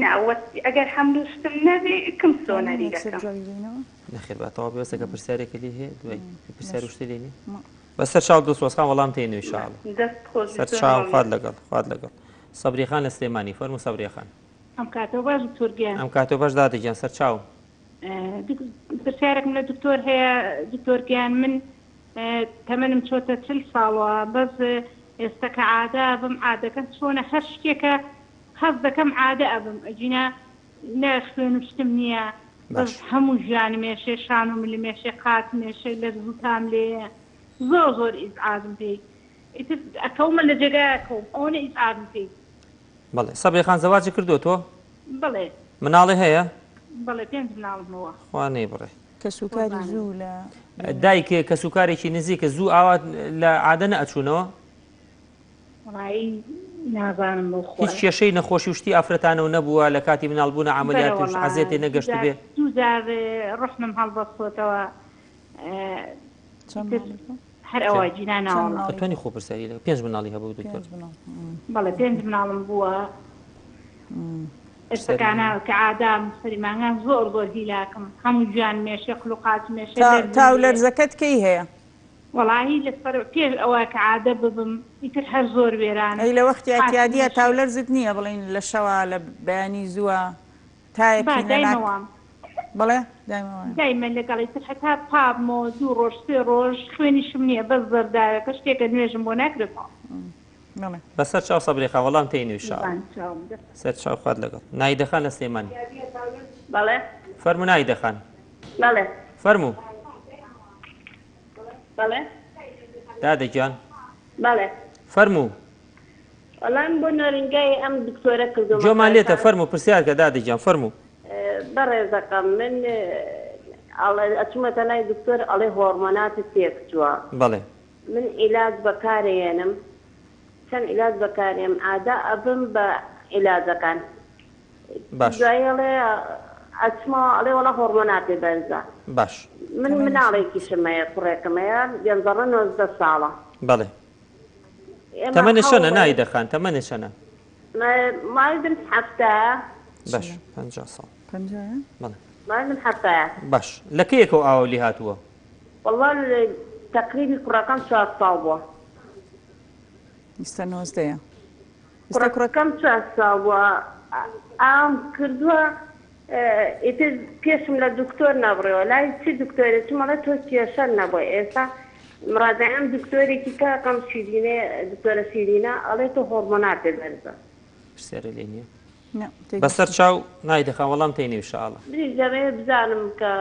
نا وەتی ئەگەر حەمل و شتم نەبێ کم سۆنەری دەکەم. نەخێر با تەواو بێ بەس ئەگەر پرسیارێکە لێ هەیە دوای پرسیار و شتێ لێ نیە بەس سەر چاو دڵسۆز خان وەڵام تێنەوە ان شاء الله. دەست خۆش بی سەر زۆر چاو خوات مەمنون. لەگەڵ خوات لەگەڵ. سەبری خان لە سلێمانی فەرموو سەبریە خان. ئەم کاتەو باش دکتۆر گیان. ئەم کاتەو باش دادە گیان سەرچاوم. پرسیارێکم لە دکتۆر هەیە دکتۆر گیان من تەمەنم چۆتە چل ساڵوە بەس ئێستا کە عادە ئەبم عادەکەم چۆنە هەر شتێکە هەست دەکەم عادە ئەبم ئەگینا نە خوێن و شتم نییە بەس باش. هەموو ژیانم ئێشێ شان و ملم ئێشێ قاچم ئێشێ لەرز و تام لێیە زۆر زۆر ئیزعاجم پێی ئیتر ئەکەومە لە جێگای ئەکەوم ئەوەنە ئیزعاجم پێی. بەڵێ سەبری خان زەواجی کردووە تۆ؟ بەڵێ. مناڵی هەیە؟ بەڵێ پێنج مناڵم هەوە. خوا نەیبڕێ. کەسوکاری زوو لە. دایک کەسوکارێکی نزیکە زوو ئاوا لە عادە نەئەچوونەوە؟ وەڵایی نازانم بۆ هیچ خۆی. کێشەی نەخۆشی و شتی ئافرەتانەوە نەبووە لە کاتی مناڵ بوونە بەرە عەمەلیات و وەڵا عەزێتێ دوو جار نەگەشتبێ؟ دوو جار ڕوحمم هەڵبەستۆتەوە چەند ئیتر مناڵی بوو؟ هەر ئەوە جینا چەند ناوەڵا. مناڵی ئەتوانی خۆ پرسیاری لە پێنج مناڵی هەبوو دکتۆر. پێنج مناڵ. بەڵێ پێنج مناڵم بووە. پرسیاری ئێستەکانە لێ کە عادام سەری مانگان زۆر زۆر هیلاکم هەموو گیان مێشێ قل و قاچ مێشێ تا لەرزم تاو لێ. لەرزەکەت کەی هەیە؟ وەڵاهی لەسەر پێش ئەوە کە عادە ببم ئیتر هەر زۆر وێرانم ئەی لە وەختی قاچم ئیعتیادیە مێشێ. تاو لەرزت نییە بڵێین لە شەوا لە بەیانی زووە با تایەکی دایمە نەناک وام. بەڵێ دایمە وایە. دایمە لەگەڵی تر هەتا پابمەوە دوو ڕۆژ سێ ڕۆژ خوێنیشم نییە بەس زەرداوێکە شتێکە نوێژم بۆ ناکرێت تەواو. بەڵێ. بەسەر چاو سەبری خان وەڵام تێینەوە ان شاء قوربان اللە. چاوم دەست. سەر چاو خوات لەگەڵ. نایدە خان لە سلێمانی. بەڵێ. فەرموو نایدە خان. بەڵێ. فەرموو. بەڵێ. دادە گیان. بەڵێ. فەرموو. وەڵا من بۆ نۆرینگای ئەم دکتۆرە کردومە گوێمان لێتە کاکە. فەرموو پرسیار کە دادە گیان فەرموو. بەڕێزەکەم من ئەڵێ ئەچومەتە لای دکتۆر ئەڵێ هۆڕمۆناتت تێکچووە بەڵێ. من عیلاج بەکارەیەنم. چەند عیلاج بەکارێم عادە ئەبم بە عیلاجەکان باش. دوایی ئەڵێ ئەچمەوە ئەڵێ وەڵا هۆڕمۆناتێ بەرزە. باش. من مناڵێکیشم هەیە کوڕێکم هەیە گەنجەڕە 19 ساڵە. بەڵێ. ئێمە تەمەنت چەنە هەوڵێ نایدە خان تەمەنت چەنە؟ ماوەی بن حەفتایە. باش 50 ساڵ. پەنجایە؟ بەڵێ. ماوەی من حەفتایە. باش لە کەیەکەوە ئاوە لی هاتووە؟ وەڵا تەقریبی کوڕەکەم چوار ساڵ بووە. ئیستا نۆزدەیە. ئیستا کوڕەکەم کوڕەکەم چوار ساڵ بووە ئاوم کردووە ئیتر پێشم لە دکتۆر نەبڕیوە لای چ دکتۆرێ چم ئەڵێ تۆ کێشەت نەبووە ئێستا مڕاجەعەم دکتۆرێکی کاکەم شیرینێ دکتۆرە شیرینە ئەڵێ تۆ هۆڕمۆناتت بەرزە. پرسیارێ لێ نییە؟ نا بەسەر چاو نایدە خان وەڵام تەینێ ان شاء اللە. منیش دەمەوێ بزانم کە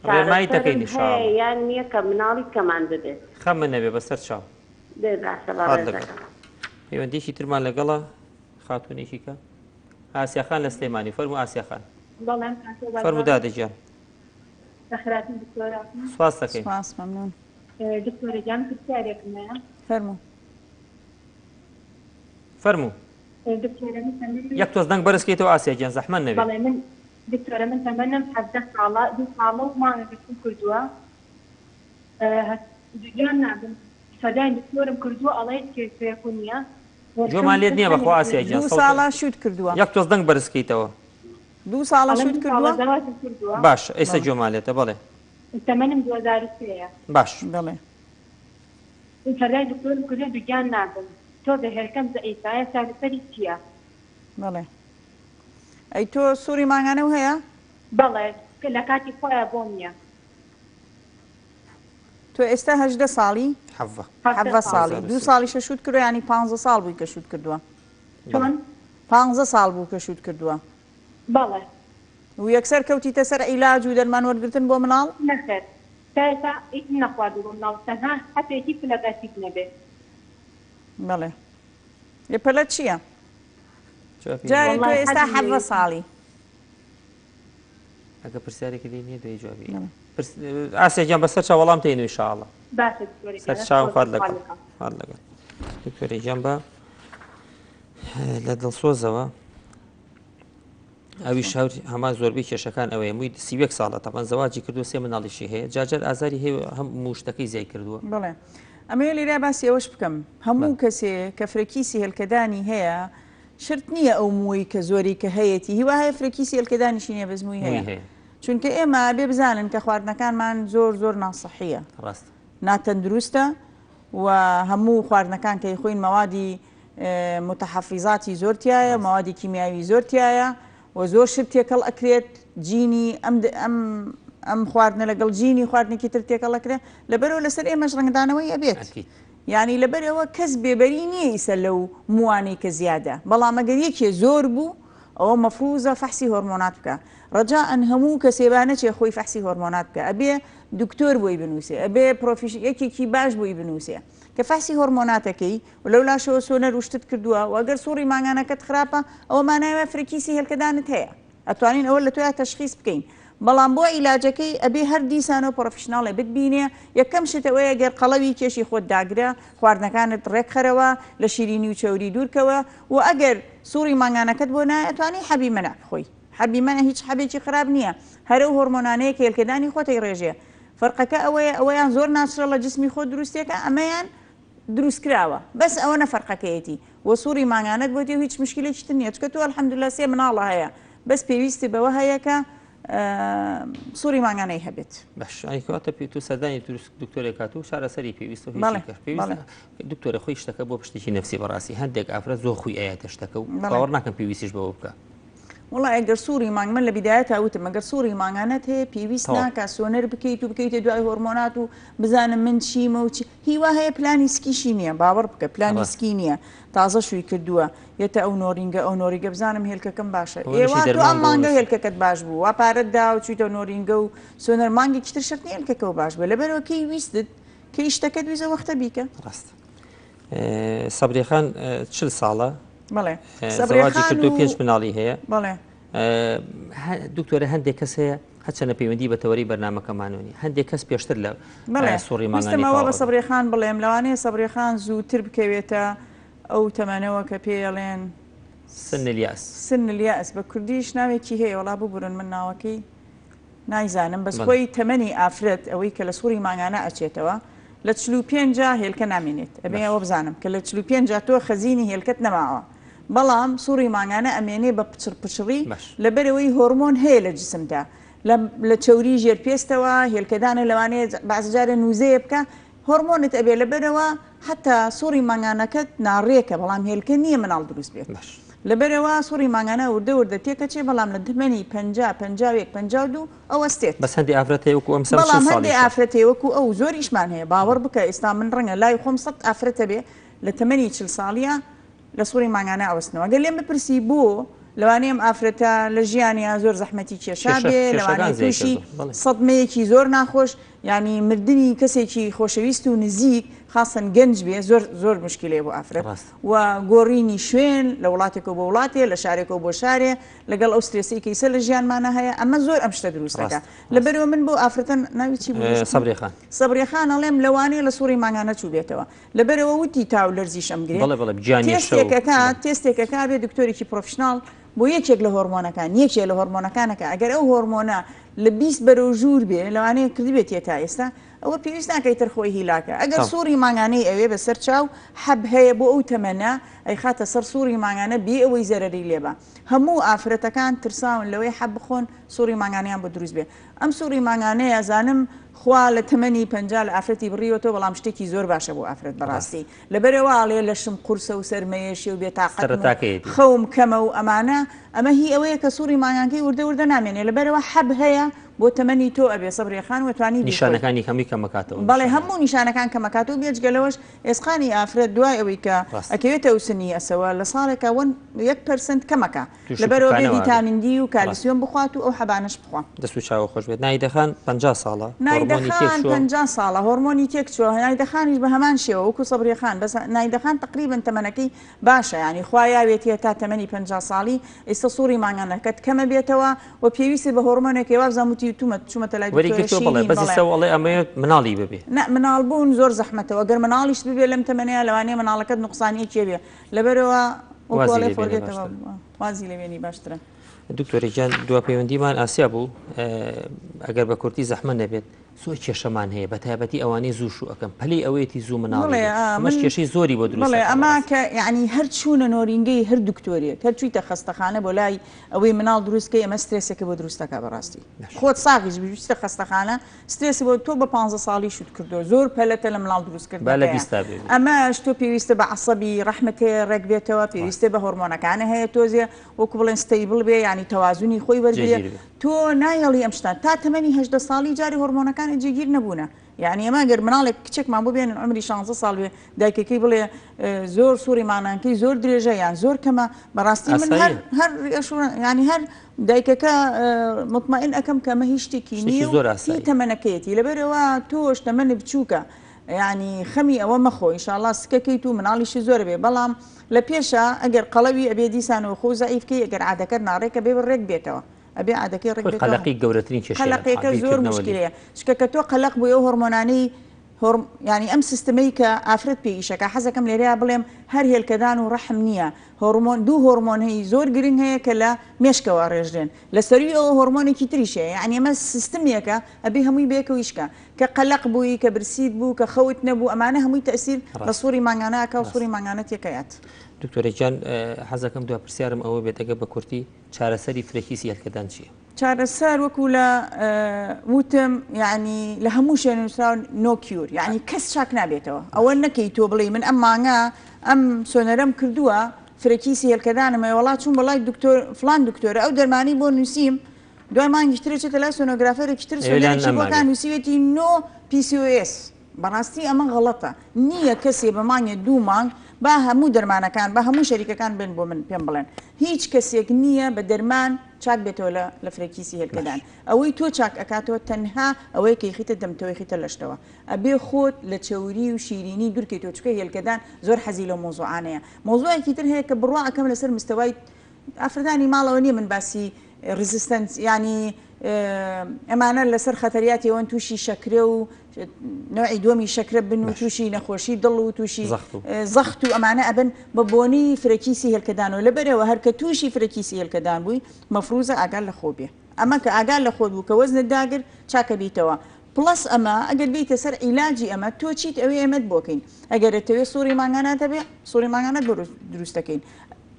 ڕێنمایی تەکەین چارەسەرم ان شاء هەیە اللە. یان نییە کە مناڵی کەمان ببێت. خەمت نەبێ بەسەر چاو. دەی باشە خوات لەگەڵ. بەڕێزەکەم. پەیوەندیەکی ترمان لەگەڵە خاتونێکی کە ئاسیا خان لە سلێمانی فەرموو ئاسیا خان. بەڵێ ئەم کاتە فەرموو بەردەوام. دادە گیان. بەخێرهاتن دکتۆرە. سوپاس دەکەین. سوپاس مەمنون. دکتۆرە گیان پرسیارێکم هەیە. فەرموو. فەرموو. دکتۆرە من تەمەنم. یەک تۆز دەنگ بەرز کەیتەوە ئاسیا گیان زەحمەت نەبێ. بەڵێ من دکتۆرە من تەمەنم 17 ساڵە دوو ساڵە و مانگێکە شووم کردووە دووگیان نابم سەردانی دکتۆرم کردووە ئەڵێت کێشەیەکو نییە گوێمان لێت نییە بەخوا ئاسیا گیان دوو سەوت ساڵە شووت کردووە. یەک تۆز دەنگ بەرز کەیتەوە. دوو ساڵە ئەڵێم شووت دوو ساڵە کردووە؟ زەواجم کردووە. باش ئێستا بەڵێ. گوێمان لێتە بەڵێ. تەمەنم 2003 یە. باش. بەڵێ. سەردانی دکتۆرم کردووە دووگیان نابم تۆزێ هێلکەم زەعیفە ئایا چارەسەری چییە؟ بەڵێ ئەی تۆ سوڕی مانگانەو هەیە؟ بەڵێ لە کاتی خۆیا بۆم نیە. تۆ ئێستا 18 ساڵی؟ حەڤە. حەڤە ساڵی. ساڵی دوو ساڵیشە شووت کردووە یانی پانزە ساڵ بووی کە شووت کردووە. چۆن؟ پانزە ساڵ بوو کە شووت کردووە. بەڵێ. و یەکسەر کەوتیتە سەر عیلاج و دەرمان وەرگرتن بۆ مناڵ؟ نەخێر تا ئێستا هیچم نەخواردووە بۆ مناڵ تەنها حەپێکی فلەگاسید نەبێ. بەڵێ ئێ پەلەت چییە؟ جارێ تۆ وەڵای ئێستا حەزم حەڤە لێیەتی. ساڵی. ئەگە پرسیارێکی لێ نییە دوای جوابی ئاسیا گیان بەسەر چاو وەڵام تێنوی شاءاللە. باشە دکتۆرە سەر گیان چاو خۆش خوات خوا لەگەڵ لەگەڵ. خوات لەگەڵ دکتۆرە گیان بە لە دڵسۆزەوە ئەویش هەر هەمان زۆربەی کێشەکان ئەوەیە مووی 31 ساڵە تەبەن زەواجی کردو سێ مناڵیشی هەیە جاجار ئازاری هەیە هەم موشتەکەی زیای کردووە. بەڵێ ئەمەوێ لێرە باسی ئەوەش بکەم هەموو کەسێ کە فرەکیسی هێلکەدانی هەیە شەرت نییە ئەو مووەی کە زۆری کە هەیەتی هیوا هەیە فرەکیسی هێلکەدانیشی نییە بەس مووی هەیە چونکە ئێمە بێ بزانن کە خواردنەکانمان زۆر زۆر ناسەحیە ڕاستە ناتەندروستە و هەموو خواردنەکان کە یخۆین مەوادی متحفیزاتی زۆر تیایە مەوادی کیمیاوی زۆر تیایە و زۆر شت تێکەڵ ئەکرێت جینی ئەم ئەم ئەم خواردنە لەگەڵ جینی خواردنێکی تر تێکەڵ ئەکرێت لەبەرەوە لەسەر ئێمەش ڕەنگدانەوەی ئەبێت یانی لەبەرئەوە کەس بێبەری نییە ئیسە لەو مووانەی کە زیادە بەڵام ئەگەر یەکێ زۆر بوو ئەوە مەفروزە فەحسی هۆرمۆنات بکا ڕەجائەن هەموو کەسێ با نەچێ خۆی فەحسی هۆرمۆنات بکا ئەبێ دکتۆر بۆی بنووسێ ئەبێ پرۆفیش یەکێکی باش بۆی بنووسێ کە فەحسی هۆرمۆناتەکەی و لەو لاشەوە سۆنەر و شتت کردووە و ئەگەر سوڕی مانگانەکەت خراپە ئەوە مانای وایە فرەکیسی هێلکەدانت هەیە ئەتوانین ئەوە لە تۆیا تەشخیس بکەین بەڵام بۆ عیلاجەکەی ئەبێ هەر دیسانەوە professional ێ بتبینێ یەکەم شت ئەوەیە گەر قەڵەوی کێشی خۆت داگرە خواردنەکانت ڕێکخەرەوە لە شیرینی و چەوری دوورکەوە و ئەگەر سوڕی مانگانەکەت بۆ نایە ئەتوانی حەبی مەنع بخۆی حەبی مەنع هیچ حەبێکی خراپ نییە هەر ئەو هۆرمۆنانەیە کە هێلکەدانی خۆت ئەیڕێژێ فەرقەکە ئەوەیە ئەوەیان زۆر natural ە جسمی خۆت دروستیەکا ئەمەیان دروستکراوە بەس ئەوەنە فەرقەکەیەتی وە سوڕی مانگانەت بۆ دێ و هیچ مشکیلێکی تر نیە چونکە تۆ الحمدللە سێ مناڵە هەیە بەس پێویستی بەوە هەیە کە سوڕی مانگانەی هەبێت. باش ئەی کەواتە پێ تۆ سەردانی دروست دکتۆرێک هاتوو چارەسەری پێویستە و بەڵێ هیچی کەش پێویستە بەڵێ دکتۆرە خۆی شتەکە بۆ پشتێکی نەفسی بەڕاستی هەندێک ئافرەت زۆر خوی ئەیاتە شتەکە و بەڵێ باوەڕ ناکەم پێویستیش بەوە بکە وەڵا ئەگەر سوڕی مانگ من لە بیدایەتا وتم ئەگەر سوڕی مانگانەت هەیە پێویست تەواو. ناکا سۆنەر بکەیت و بکەویتە دوای هۆرمۆنات و بزانم من چیمە و چی هی وا هەیە پلانی سکیشی نییە باوەڕ بکە پلانی ڕاست. سکی نییە تازە شووی کردووە یەتە ئەو نۆرینگە ئەو نۆریگە بزانم هێلکەکەم باشە ئەوە نەشی ئێ وا تۆ دەرمان ئەم بۆ مانگە نووسی. هێلکەکەت باش بوو وا پارەت دا و چوویتە نۆرینگە و سۆنەر مانگێکی تر شەرت نییە هێلکەکەو باش بێ لەبەرئەوە کەی ویستت کەی شتەکەت ویست ئەو وەختە بیکە. ڕاستە. سەبریە خان 40 ساڵە بەڵێ زەواجی کردو پێنج مناڵی هەیە بەڵێ دکتۆرە هەندێک کەس هەیە هەچەنە پەیوەندی بە تەوەری بەرنمەکەمانەوە نیە هەندێک کەس پێشتر لە سوڕی مانگانەوە بە سەبریە خان بڵێم لەوانەیە سەبریە خان زووتر بکەوێتە. ئەو تەمەنەوە کە پێی ئەڵێن. سن الیاس. سن الیاس بە کوردیش ناوێکی هەیە وەڵا ببورن من ناوەکەی نایزانم بەس خۆی تەمەنی ئافرەت ئەوەی کە لە سوڕی مانگانە ئەچێتەوە لە 45 هێلکە نامێنێت ئەبێ ئەوە بزانم کە لە 45 تۆ خەزینی هێلکەت نەماوە بەڵام سوڕی مانگانە ئەمێنێ بە پچڕ پچڕی لەبەرئەوەی هۆرمۆن هەیە لە جسمدا لە لە چەوری ژێر پێستەوە هێلکەدانە لەوانەیە بەعزە جارێ نوزەیە بکا هۆرمۆنت ئەبێ لەبەرئەوە حەتا سوڕی مانگانەکەت ناڕێکە بەڵام هێلکە نییە مناڵ دروست بێت باش. لەبەرئەوە سوڕی مانگانە وردە وردە تێکەچێ بەڵام لە تەمەنی 50 51 52 ئەوەستێت. بەس هەندێ ئافرەت هەیە وەکو ئەم سەر بەڵام 40 هەندێ ساڵیشە. ئافرەت هەیە وەکو ئەو زۆریشمان هەیە باوەڕ بکە ئێستا من ڕەنگە لای خۆم سەت ئافرەت هەبێ لە تەمەنی 40 ساڵیە لە سوڕی مانگانە ئەوەستنەوە گەر لێم بپرسی بۆ؟ لەوانەیە ئەم ئافرەتە لە ژیانیا زۆر زەحمەتی کێشا کێشە بێ کێشەکان لەوانەیە زیای تووشی کردووە بەڵێ. سەدمەیەکی زۆر ناخۆش یانی مردنی کەسێکی خۆشەویست و نزیک خاسەن گەنج بێ زۆر زۆر موشکیلەیە بۆ ئافرەت ڕاستە. و گۆڕینی شوێن لە وڵاتێکەوە بۆ وڵاتێ لە شارێکەوە بۆ شارێ لەگەڵ ئەو سترێسەی کە ئیسە لە ژیانمانا هەیە ئەمە زۆر ئەم شتە دروست دەکا ڕاستە ڕاستە. لەبەرئەوە من بەو ئافرەتە ناوی چی بوو دەشکم؟ سەبریە خان. سەبریە خان ئەڵێم لەوانەیە لە سوڕی مانگانە چووبێتەوە لەبەرئەوە وتی تاو لەرزیش ئەمگرێ بەڵێ بەڵێ گیانی شەو تێستێک ئەکا بەڵێ. تێستێک ئەکا بێ دکتۆرێکی professional بۆ یەکێک لە هۆرمۆنەکان یەکێ لە هۆرمۆنەکانەکە ئەگەر ئەو هۆرمۆنە لە 20 بەرەو ژوور بێ لەوانەیە کردبێتیە تا ئێستا ئەوە پێویست ناکا ئیتر خۆی هیلاکە ئەگەر تەواو. سوڕی مانگانەی ئەوێ بەسەر چاو حەب هەیە بۆ ئەو تەمەنە ئەیخاتە سەر سوڕی مانگانە بێ ئەوەی زەرەری لێبا هەموو ئافرەتەکان ترساون لەوەی حەب بخۆن سوڕی مانگانەیان بۆ دروست بێ ئەم سوڕی مانگانەیە ئەزانم خوا لە تەمەنی 50 لە ئافرەتی بڕیوەتەوە بەڵام شتێکی زۆر باشە بۆ ئافرەت بەڕاستی لەبەرئەوە ئەڵێ لەشم قورسە و سەرمەیەشێ و بێتاقەتم و سەرەتاکەیەتی. خەوم کەمە و ئەمانە ئەمە هی ئەوەیە کە سوڕی مانگانکەی وردە وردە نامێنێ لەبەرئەوە حەب هەیە بۆ تەمەنی تۆ ئەبێ سەبریە خان وەتوانی بیخۆی. نیشانەکانی هەمووی کەمەکاتەوە بەڵێ نیشانە. هەموو نیشانەکان کەمەکاتەوە بێجگە لەوەش ئێسقانی ئافرەت دوای ئەوەی کە ڕاستە. ئەکەوێتە ئەو سنی ئەسەوە لە ساڵێکا وەن یەک percent کەمەکا تووشی لەبەرئەوە بێ پوکانەوە ئەبێت. ڤیتامین دی و ڕاستە. کالیسیۆم بخوات و ئەو حەبانەش بخوا. دەست و چاوە خۆش بێت. ناهیدە خان 50 ساڵە ناهیدە هۆڕمۆنی تێک خان چووە. 50 ساڵە هۆڕمۆنی تێک چووە ناهیدە خانیش بە هەمان شێوە وەکو سەبریە خان بەس ناهیدە خان تەقریبەن تەمەنەکەی باشە یانی خوا یاوێتی هەتا تەمەنی 50 ساڵی ئیستا سوڕی مانگانەکەت کەمە بێتەوە و پێویستت بە هۆڕمۆنێک هەیە وابزانم وتی تومە چومەتە لای وەری دکتۆرە گرتووە بەڵێ شیرین بەس بەڵێ ئیستا ئەڵێ ئەمەوێت مناڵی ببێ. نا مناڵ بوون زۆر زەحمەتە وە گەر مناڵیشت ببێ لەم تەمەنەیا لەوانەیە مناڵەکەت نوقسانیەکی هەبێ لەبەرئەوە وەکو وازی ئەڵێ لێ بێنێ فۆرگێتەوە باشترە. وازی لێ بێنی باشترە. دکتۆرە گیان دوا پەیوەندیمان ئاسیا بوو ئەگەر بە کورتی زەحمە نەبێت زۆر کێشەمان هەیە بە تایبەتی ئەوانەی زوو شوو ئەکەن پەلەی ئەوەیەتی زوو مناڵی بڵێ بێت ئەمەش من کێشەی زۆری بۆ دروست بڵێ ئەکا ئەمە بەڕاستی. کە یعنی هەر چوونە نۆرینگەی هەر دکتۆرێک هەر چوویتە خەستەخانە بۆ لای ئەوەی مناڵ دروست کەی ئەمە سترێسێکە بۆ دروست دەکا بەڕاستی باشە. خۆت ساغیش بی بچیتە خەستەخانە سترێسی بۆ تۆ بە پانزە ساڵی شوت کردووە زۆر پەلەتە لە مناڵ دروست با لە کردنەکەیا بیستا بێ. ئەمەش تۆ پێویستە بە عەسەبی ڕەحمت هەیە ڕێک بێتەوە ڕاست. پێویستە بە هۆرمۆنەکانە هەیە تۆزێ وەکو بڵێن stable بێ یانی تەوازنی خۆی وەرگرێ جێگیر بێ. تۆ نایەڵی ئەم شتان تا تەمەنی 18 ساڵی جارێ هۆرمۆنەکانت جێگیر نەبوونە یانی ئێمە گەر مناڵێک کچێکمان بۆ بێنن عومری 16 ساڵ بێ دایکەکەی بڵێ زۆر سوڕی مانانکەی زۆر درێژە یان زۆر کەمە بەڕاستی من هەر ئاساییە. هەر یانی هەر دایکەکە مطمئن ئەکەم کە ئەمە هیچ شتێکی شتێکی نییە و زۆر هی ئاساییە. تەمەنەکەیەتی لەبەرئەوە تۆش تەمەنت بچووکە یانی خەمی ئەوە مەخۆ ئینشاڵا سکەکەیت و مناڵیشت زۆر ئەبێ بەڵام لە پێشا ئەگەر قەڵەوی ئەبێ دیسانەوە خۆو زەعیف کەی ئەگەر عادەکەت ناڕێکە بێ ڕێک بێتەوە ئەبێ عادەکەی ڕێک خۆی بێتەوە قەلەقی گەورەترین کێشەیە قەلەقیەکە زۆر بیرکردنەوە لێی. موشکیلەیە چونکە کە تۆ قەلەق بووی ئەو هۆرمۆنانەی هۆرم یانی ئەم سیستمەی کە ئافرەت پێی ئیشەکا حەزەکەم لێرەیا بڵێم هەر هێلکەدان و ڕەحم نییە هۆرمۆن دوو هۆرمۆن هەی زۆر گرنگ هەیە کە لە مێشکەوە ئەڕێژرێن لە سەروی ئەوە هۆرمۆنێکی تریش هەیە یانی ئەمە سیستمێکە ئەبێ هەمووی بەیەکەوە ئیش کا کە قەلەق بووی کە برسیت بوو کە خەوت نەبوو ئەمانە هەمووی تەئسیر لە ڕاست سوڕی مانگانە ئەکا و ڕاست سوڕی مانگانە تێکەیات. دکتۆرە گیان حەزەکەم دوا پرسیارم ئەوە بێت ئەگەر بە کورتی چارەسەری فرەکیسی هێلکەدان چییە؟ چارەسەر وەکو لە وتم یعنی لە هەموو شوێن نووسراوە no cure یعنی کەس چاک نابێتەوە ئەوە نەکەی تۆ بڵێی من ئەم مانگە ئەم سۆنەرەم کردووە فرەکیسی هێلکەدانم هەیە وەڵا چووم بۆ لای دکتۆر فڵان دکتۆرە ئەو دەرمانی بۆ نووسیم دوای مانگیش ترێ چێتە لای sonographer ێکی تر ئەوێ لایان سۆنەرێکی بۆ نەمابێ. کا نووسیوێتی no PCOS بەڕاستی ئەمە غەڵەتە نییە کەسێ بە مانگێ دوو مانگ با هەموو دەرمانەکان با هەموو شەریکەکان بێن بۆ من پێم بڵێن هیچ کەسێک نییە بە دەرمان چاک بێتەوە لە لە فرەکیسی هێلکەدان باش. ئەوەی تۆ چاک ئەکاتەوە تەنها ئەوەیە کە یخیتە دەمتەوە یخیتە لەشتەوە ئەبێ خۆت لە چەوری و شیرینی دوورکەیتەوە چونکە هێلکەدان زۆر حەزی لەو مەوزوعانەیە مەوزوعێکی تر هەیە کە بڕوا ئەکەم لەسەر مستەوای ئافرەتانی ماڵەوە نیە من باسی resistance یانی ئەمانە لەسەر خەتەریاتی ئەوەن تووشی شەکرە و نەوعی دووەمی شەکرە بن و تووشی نەخۆشی دڵ و تووشی زەخت و ئەمانە ئەبن بە بۆنی فرەکیسی هێلکەدانەوە لەبەرئەوە هەر کە تووشی فرەکیسی هێلکەدان بووی مەفروزە ئاگات لە خۆ بێ ئەمە کە ئاگات لە خۆت بوو کە وەزنت داگرت چاکە بیتەوە plus ئەمە ئەگەر بێیتە سەر عیلاجی ئەمە تۆ چیت ئەوێ ئێمەت بۆ کەین ئەگەر ئەتەوێ سوڕی مانگانات هەبێ سوڕی مانگانەت بۆ دروست دەکەین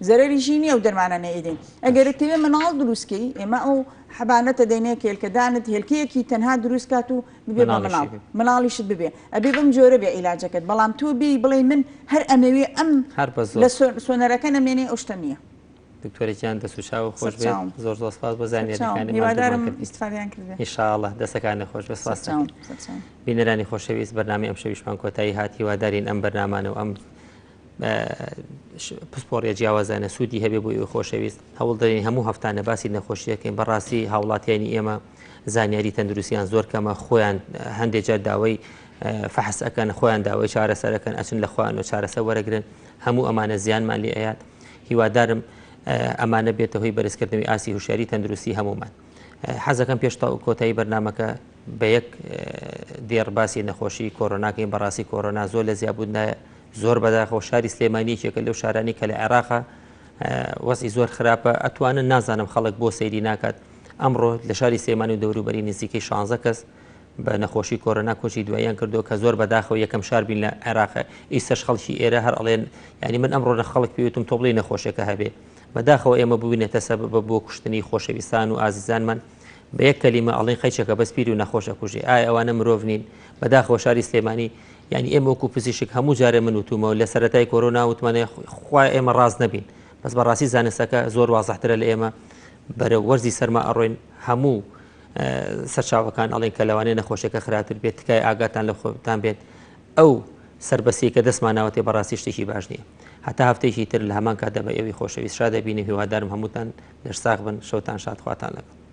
زەرەریشی نیە ئەو دەرمانانەی ئەیدەین ئەگەر ئەتەوێ مناڵ دروست کەی ئێمە ئەو حەبانەتە دەینێ کە هێلکەدانت هێلکەیەکی تەنها دروست کات و ببێ بە مناڵ مناڵیشت ببێ ئەبێ بەم جۆرە بێ عیلاجەکەت بەڵام تۆ بێی بڵێی من هەر ئەمەوێ ئەم لە سۆنەرەکە نەمێنێ ئەو شتە نییە. دکتۆرە گیان دەست و چاوت خۆش بێت زۆر زۆر سپاس بۆ زانیاریەکانی هیوادارم ئیستفادەیان کردبێ ان شاء الله دەستەکانت خۆش بێت سپاس بینەرانی خۆشەویست بەرنامەی ئەم شەویشمان کۆتایی هات هیوادارین ئەم بەرنامانە و ئەم پسپۆڕیە جیاوازانە سوودی هەبێ بۆ ئێوەی خۆشەویست هەوڵ دەدەین هەموو هەفتانە باسی نەخۆشیەکەین بەڕاستی هاوڵاتیانی ئێمە زانیاری تەندروستیان زۆر کەمە خۆیان هەندێک جار داوای فەحس ئەکەن خۆیان داوای چارەسەرەکەن ئەچن لە خۆیان و چارەسەر وەرەگرن هەموو ئەمانە زیانمان لێ ئەیات هیوادارم ئەمانە بێتە هۆی بەرزکردنەوەی ئاستی هوشیاری تەندروستی هەمومان حەزەکەم پێش کۆتایی بەرنمەکە بە یەک دێڕ باسی نەخۆشی کۆرۆناکەین بەڕاستی کۆرۆنا زۆر لە زیابووندایە زۆر بەداخەوە شاری سلێمانی یەکێکە لەو شارانی کە لە عێراقا وەزعی زۆر خراپە ئەتوانن نازانم خەڵک بۆ سەیری ناکات ئەمڕۆ لە شاری سلێمانی و دەوروبەری نزیکەی 16 کەس بە نەخۆشی کۆرۆنا کۆچی دواییان کردو کە زۆر بەداخەوە یەکەم شار بین لە عێراق ئیستەش خەڵکی ئێرە هەر ئەڵێن یعنی من ئەمڕۆ لە خەڵک پێوتم تۆ بڵێ نەخۆشیەکە هەبێ بەداخەوە ئێمە بووینەتە سەبەب بۆ کوشتنی خۆشەویستان و ئازیزانمان بە یەک کەلیمە ئەڵێن قەیچەکە بەس پیر و نەخۆش ئەکوژێ ئایا ئەوانە مرۆڤ نین بەداخەوە شاری سلێمانی یعنی ئێمە وەکو پزیشک هەموو جارێ من وتومەوە لە سەرەتای کۆرۆنا وتمانێ خوا ئێمە ڕاست نەبین بەس بەڕاستی زانستەکە زۆر وازحترە لە ئێمە بەرە وەرزی سەرما ئەڕۆین هەموو سەرچاوەکان ئەڵێن کە لەوانەیە نەخۆشیەکە خراپتر بێت تکای ئاگاتان لە خۆتان بێت ئەو سربەستی کە دەستمان ناوەتێ بەڕاستی شتێکی باش نییە هەتا هەفتەیەکی تر لە هەمان کاتدا بە ئێوەی خۆشەویست شاد دەبین و هیوادارم هەمووتان لەش ساغ بن شەوتان شاد خواتان لەگەڵ.